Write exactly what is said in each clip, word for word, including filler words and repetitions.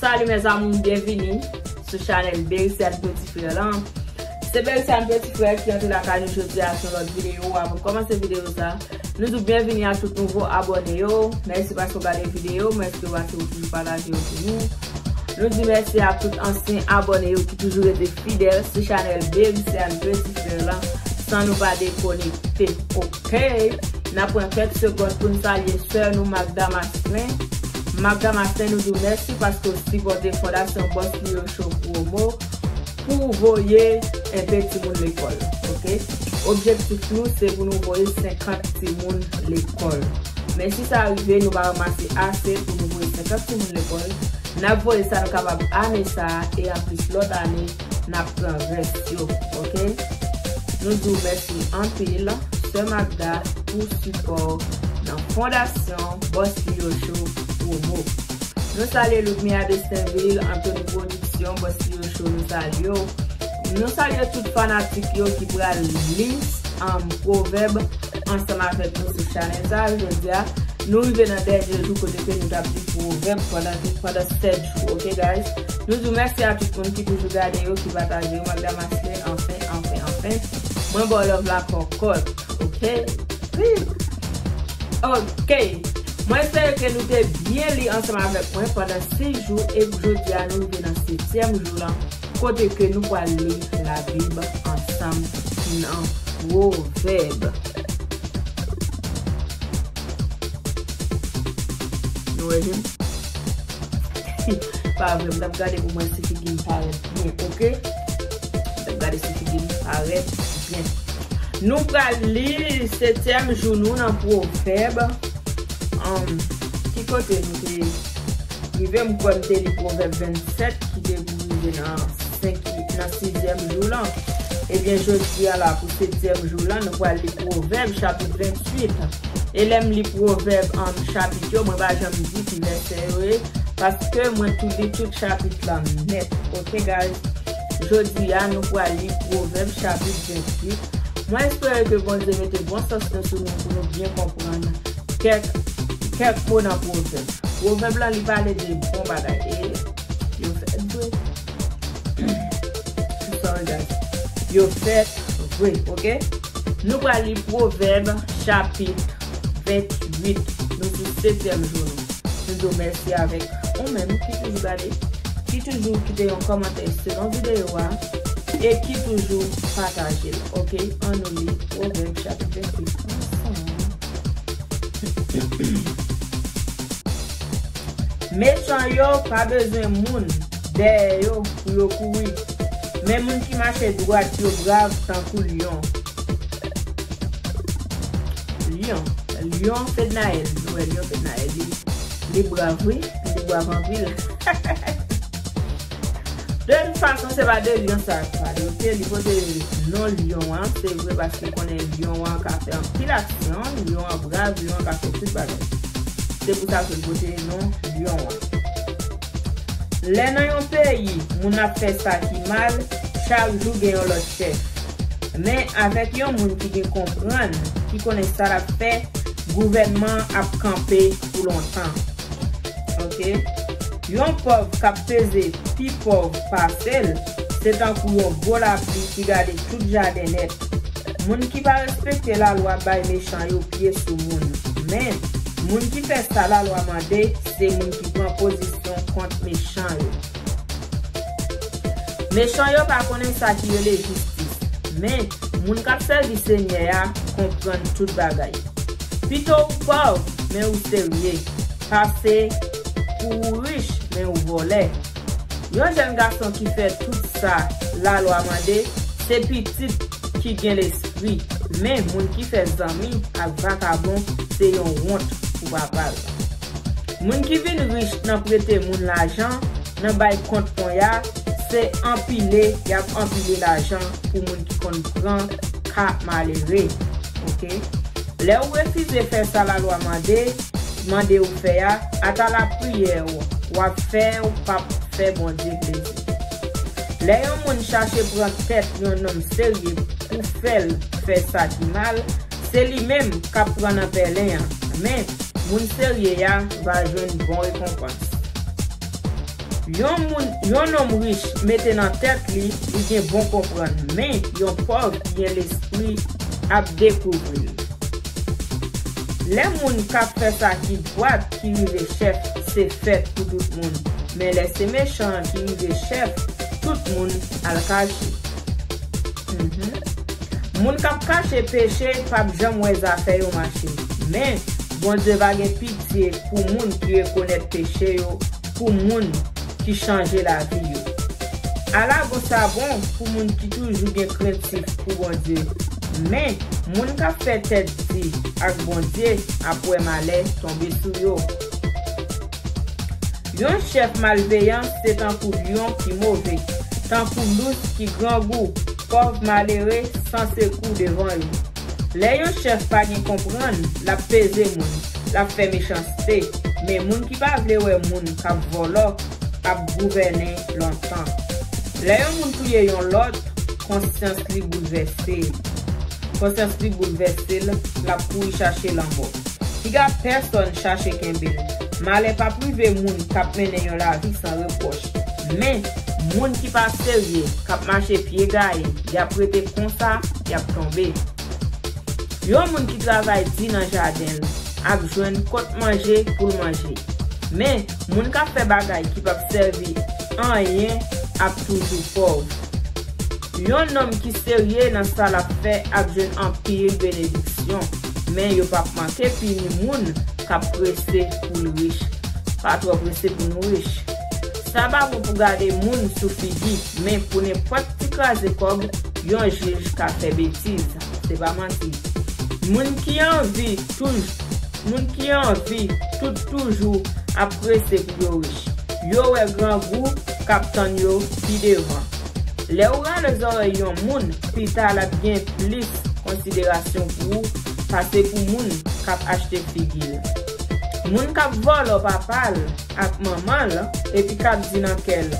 Salut mes amours, byenvini sou chanèl Bericiane Petit Frère lan. Se Bericiane Petit Frère ki antre lakay nou jodi a sou lòt videyo. Avan kòmanse videyo sa, nou di w byenvini a tout nouvo abòne yo. Mèsi paske w gade videyo, mèsi paske w toujou pataje yo pou nou. Nou di mèsi a tout ansyen abòne yo ki toujou rete fidèl sou chanèl Bericiane Petit Frère lan, san nou pa dekonekte, oke? N ap pran kèk segonn pou n salye sè nou Magda Maslin. Magda Maslin, nou di w mèsi paske w sipòte Fondasyon Boss Lio Show Promo pou voye enpe timoun lekòl, oke? Objektif nou, se pou nou voye senkant timoun lekòl. Men si sa rive, nou pa ranmase ase pou nou voye senkant timoun lekòl, n ap voye sa nou kapab ane sa a, e anplis lòt ane, n ap pran rès yo, oke? Nou di w mèsi anpil, sè Magda, pou sipò w nan Fondasyon Boss Lio Show Promo. Nou salye Ludmilla Destinville, Anthony Production, Boss Lio Show, nou salye w. Nou salye tout fanatik yo ki pral li, um, pwovèb ansanm avèk nou sou chanèl sa a. Jodi a, nou rive nan dènye jou kote ke nou t ap li pwovèb pandan, pandan sèt jou, oke, guys? Nou di w mèsi a tout moun ki toujou gade yo, ki pataje yo, Magda Maslin, anfen, anfen, anfen. Mwen ba w love la kòkòt, oke? Wi. Oke. Mwen espere ke nou te byen li ansanm avèk mwen pandan sis jou, e jodi a nou rive nan setyèm jou lan, kote ke nou pral li Labib ansanm nan Pwovèb. Nou wè jem? Pa vre, m t ap gade pou mwen si figi m parèt byen, oke? M t ap gade si figi m parèt byen. Nou pral li setyèm jou nou nan Pwovèb. Um, ki kote nou te rive? M kwè m te li Pwovèb vennsèt ki te pou rive nan senk, nan sizyèm jou lan. Ebyen, jodi a la, pou setyèm jou lan, nou pral li Pwovèb chapit ventuit. E lè m li Pwovèb, um, chapit yo, mwen pa janm di ki vèsè yo ye, paske mwen tou li tout chapit la nèt. Oke, guys? Jodi a, nou pral li Pwovèb chapit ventuit. Mwen espere ke Bondye mete bon sans nan sou nou pou nou byen konprann kèk, kèk mo nan Pwovèb. Pwovèb lan, li pale de bon bagay. E yo fèt vre. Sorry, guys. Yo fèt vre, oke? Nou pral li Pwovèb chapit ventuit. Nou sou setyèm jou nou. Nou di w mèsi avèk ou menm ki toujou gade, ki toujou kite yon kòmantè selon videyo a, e ki toujou pataje l, oke? Ann nou li Pwovèb chapit ventuit ansanm. Mechan yo pa bezwen moun dèyè yo pou yo kouri, men moun ki mache dwat yo brav tankou lyon. Lyon. Lyon Fednaelle. Nou wè Lyon Fednaelle. Li, li brav, wi. Li brav anpil. De tout fason, se pa de lyon sa k pale, oke? Li pote non lyon an, se vre, paske konnen lyon an ka fè anpil aksyon, lyon an brav, lyon an ka fè tout bagay. Se pou sa ke l pote non lyon an. Lè nan yon peyi, moun ap fè sa ki mal, chak jou gen yon lòt chèf. Men avèk yon moun ki gen konprann, ki konnen sa l ap fè, gouvènman an ap kanpe pou lontan. Oke? Yon pòv k ap peze pi pòv pase l, se tankou yon gwo lapli ki gale tout jaden nèt. Moun ki pa respekte lalwa bay mechan yo pye sou moun. Men, moun ki fè sa lalwa mande, se moun ki pran pozisyon kont mechan yo. Mechan yo pa konnen sa ki rele jistis, men moun k ap sèvi Senyè a konprann tout bagay. Pito ou pòv, men ou serye, pase pou ou rich, men ou vòlè. Yon jèn gason ki fè tout sa lalwa mande, se pitit ki gen lespri, men moun ki fè zanmi ak vakabon se yon wont pou papa l. Moun ki vin rich nan prete moun lajan, nan bay kont pon ya, se anpile y ap anpile lajan pou moun ki konn pran ka malere. Oke? Lè ou refize fè sa lalwa mande, mande ou fè a, ata lapriyè w ap fè, ou p ap fè Bondye plezi. Lè yon moun chache pran tèt yon nonm serye pou fè l fè sa ki mal, se li menm k ap pran nan pèlen an, men moun serye a va jwenn bon rekonpans. Yon moun, yon nonm rich mete nan tèt li, li gen bon konprann, men yon pòv ki gen lespri ap dekouvri l. Lè moun k ap fè sa ki dwat ki rive chèf, se fèt pou tout moun, men lè se mechan an ki rive chèf, tout moun al kache. Mhm. Moun k ap kache peche p ap janm wè zafè yo mache. Men, Bondye va gen pitye pou moun ki rekonèt peche yo, pou moun ki chanje lavi yo. Ala bon sa bon pou moun ki toujou gen krentif pou Bondye. Men, moun k ap fè tèt di ak Bondye ap wè malè tonbe sou yo. Yon chèf malveyan se tankou lyon ki move, tankou lous ki grangou, pòv malere san sekou devan yo. Lè yon chèf pa gen konprann, l ap peze moun, l ap fè mechanste, men moun ki pa vle wè moun k ap vòlò ap gouvène lontan. Lè yon moun touye yon lòt, konsyans li boulvèse. Konsyans li boulvèse l, l ap kouri chache lanmò. Piga pèsonn chache kenbe l. Malè p ap rive moun k ap mennen yon lavi san repwòch. Men, moun ki pa serye, k ap mache pye gaye, y ap rete konsa, y ap tonbe. Yon moun ki travay di nan jaden l ap jwenn kòt manje pou l manje. Men, moun k ap fè bagay ki p ap sèvi anyen ap toujou pòv. Yon nonm ki serye nan sa l ap fè ap jwenn anpil benediksyon, men yo p ap manke pini moun k ap prese pou l rich. Pa twò prese pou nou rich. Sa pa bon pou gade moun sou figi, men pou nenpòt ti kraze kòb, yon jij ka fè betiz. Se pa manti. Moun ki anvi touj-, moun ki anvi tout toujou ap prese pou yo rich. Yo wè grangou k ap tann yo pi devan. Lè ou rale zòrèy yon moun, pita l ap gen plis konsiderasyon pou ou pase pou moun k ap achte figi l. Moun k ap vòlò papa l ak manman l, epi k ap di nan kè l,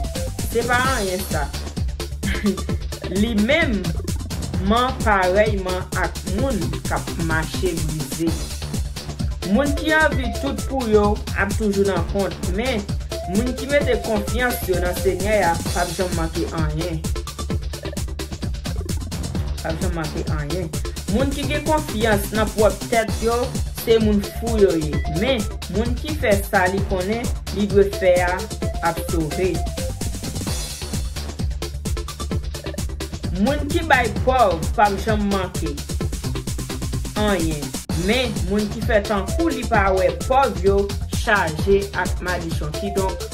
"Se pa anyen sa." Li menm man parèyman ak moun k ap mache brize. Moun ki anvi tout pou yo ap toujou nan kont, men moun ki mete konfyans yo nan Senyè a p ap janm manke anyen. P ap janm manke anyen. Moun ki gen konfyans nan pwòp tèt yo, se moun fou yo ye. Men, moun ki fè sa li konnen li dwe fè a ap sove. Moun ki bay pòv p ap janm manke anyen. Men, moun ki fè tankou li pa wè pòv yo chaje ak madichon. Kidonk,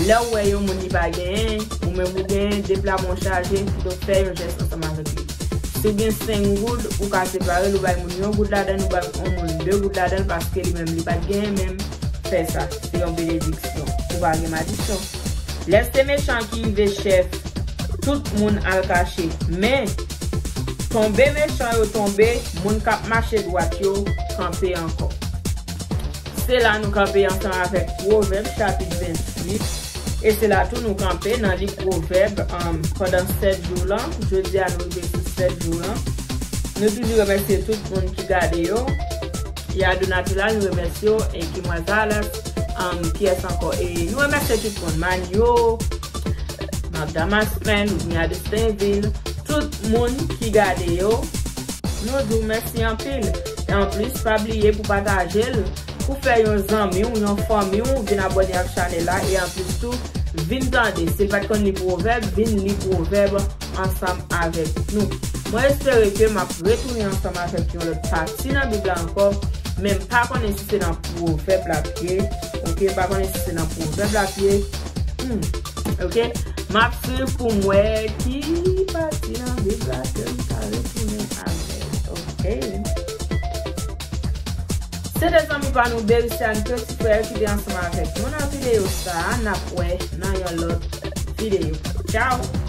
lè w wè yon moun li pa genyen, ou menm ou genyen, de pla men w chaje, kidonk fè yon jès ansanm avèk li. Si w gen senk goud, ou ka separe l, ou bay moun yon goud ladan l, ou bay yon moun de goud ladan l, paske li menm li pa t genyen menm. Fè sa, se yon benediksyon. Ou pa gen madichon. Lè se mechan ki rive chèf, tout moun al kache. Men, tonbe mechan yo tonbe, moun k ap mache dwat yo kanpe ankò. Se la nou kanpe ansanm avèk Pwovèb chapit venntuit. E se la tou nou kanpe nan liv Pwovèb, um, pandan sèt jou lan. Jodi a nou rive sou sèt jou lan. Nou toujou remèsye tout moun ki gade yo. Yadou Natural, nou remèsye w. E Kimwa Zalas, um, kiyès ankò? E nou remèsye tout moun. Manyo, Magda Maspen, Loudnia Destenvil, tout moun ki gade yo. Nou di w mèsi anpil. E anplis, pa bliye pou pataje l, pou fè yon zanmi w, yon fanmi w vin abòne ak chanèl la. E anplis tou, vin tande. Si l pa t konn li pwovèb, vin li pwovèb ansanm avèk nou. Mwen espere ke m ap retounen ansanm avèk yon lòt pati nan Bib la ankò, men m pa konnen si se nan pwovèb la pye. Oke, m pa konnen si se nan pwovèb la pye. Hmm. Oke, m ap swiv pou m wè ki pati nan Bib la ke m ka retounen avèk. Oke. Se te zanmi pa nou Bericiane, peti frè ki te ansanm avèk nou nan videyo sa a. N ap wè nan yon lòt videyo. Tchao!